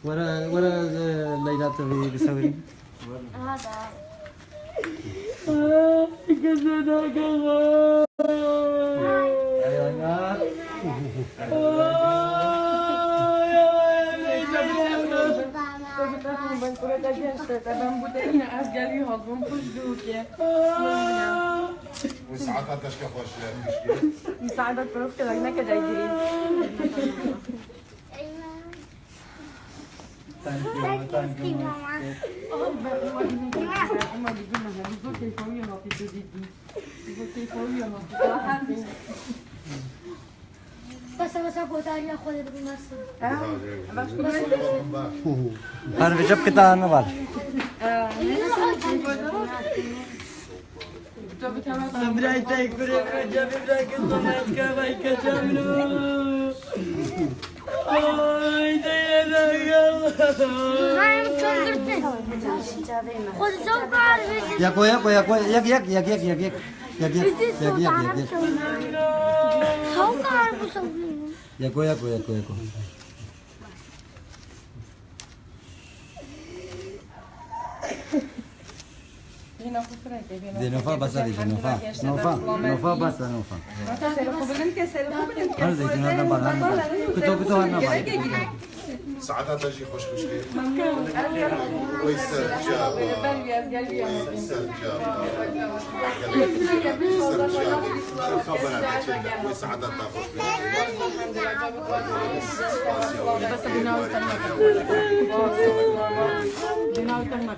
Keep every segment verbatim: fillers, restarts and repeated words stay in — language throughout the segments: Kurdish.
Were, were, e, Leyla T V bisewirî. Saeta teşke xweş e. Saeta prof ke neke daygirî. Thank you, thank you, mama. Basa, basa, gotariya xwe de bidin, basa. Her vecep kita ne var? Birayê te kurê, kurê cevê birayê ke zamanetka vay ke camino. Ay, de, de, de, Allah. Yako, yako, yako, yak, yak, yak, yak, yak, yak. Yak, yak, yak, yak, yak, yak. Yako, yako, yako, yako. Zê Nofa basa dê, Nofa. Nofa, Nofa basa, Nofa. Her zeytun her ne bar, her ne bar. Kuto, kuto her ne bar. Saeta te jî xweş bişkê. Wey ser çava. Wey ser çava. Wey ser çava. Xebera me çi ne? Wey saeta te xweş bişkê.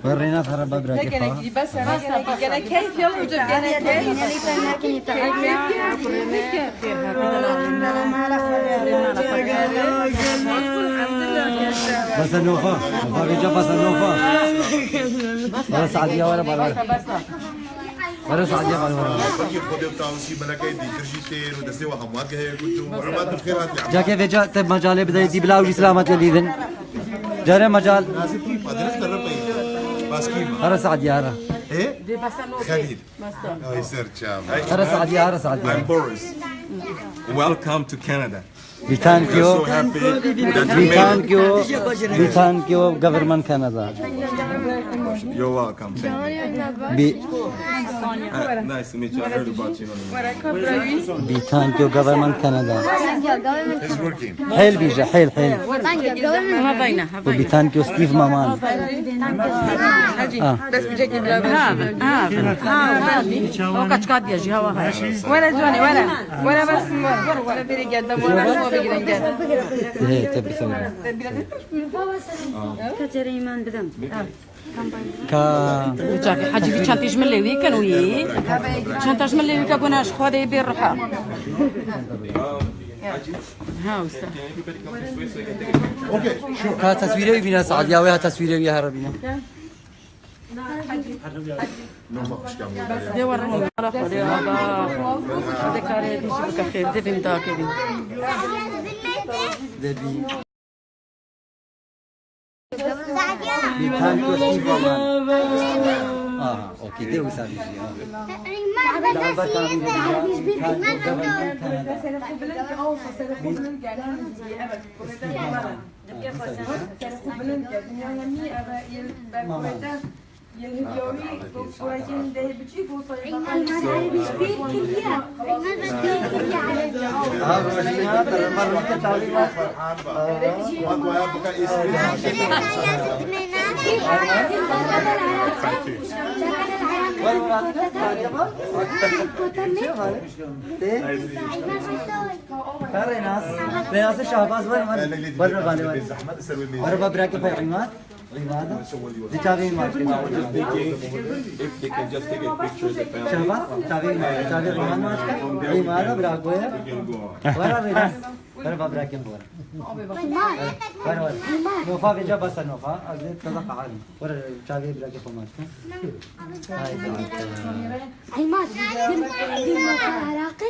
Were Rênas here ba bira. Gene keyf ya hocam, gene keyf. Basa Nofa. Nofa vêca basa Nofa. Were Saadiya were bala. Were Saadiya bala were. Xwedê tawsî melekê dîtir jî têr û destê we hemû gehê ku tu hurmet bi xêr hatî. Cake vêca te mecalê bidayê dî bila û jî selamet lê dîvin. Care mecal. Nasıl kim? Adres de Rabbim. Bas kim? Here Saadiya here. He? Xelîl. Ay ser çava. Here Saadiya, here Saadiya. I'm Boris. Welcome to Canada. We thank you. We are so happy that you made it. We thank you. We thank you, Government Canada. You're welcome. Thank you. Be- Uh, nice to meet you. I heard about you. We thank you, Government Canada. He's working. Hêl bîje, hêl, hêl. We thank you, Steve Maman. Ah. Bes bicekî bila bes. Ha, ha, ha. O kaçka diye ji hava ha. Were canî, were. Were bes, were. Were bêrê gel, dem were, şima bigrin gel. He, te bisewre. Kaçerê îman bidem. Ka. Çakê Hecî vî çantê ji min lê wî kin wî. Çanta ji min lê wî ke guna ji xwe de bê ruha. Ha, usta. Ka teswîrê wî bîne Saadiya, wê ha teswîrê wî here bîne. Dê were min mala xwe de, aba. Dê karê dî jî bike xêr, dê bîm dakê bîm. Dê bî. Bir tane göstereyim baba. Aha, okey, de wisa bijî, ha. Rênas. Rênasê Şahbaz, were, were. Were, were, were. Were, were, bira ke pey Îmad. Îmad. Di çavê Îmad. Just taking, if they can just take a picture of the family. Şahbaz, çavê Îmad, çavê Îmad. Îmad, bira ke. Were, Rênas. Were, were, bira ke, were. Were, were. Nofa vêca basa Nofa. Ez ê teza qaharî. Were, çavê bira ke xwe mat. Haydi. Îmad, dil, dil Nofa Iraqê.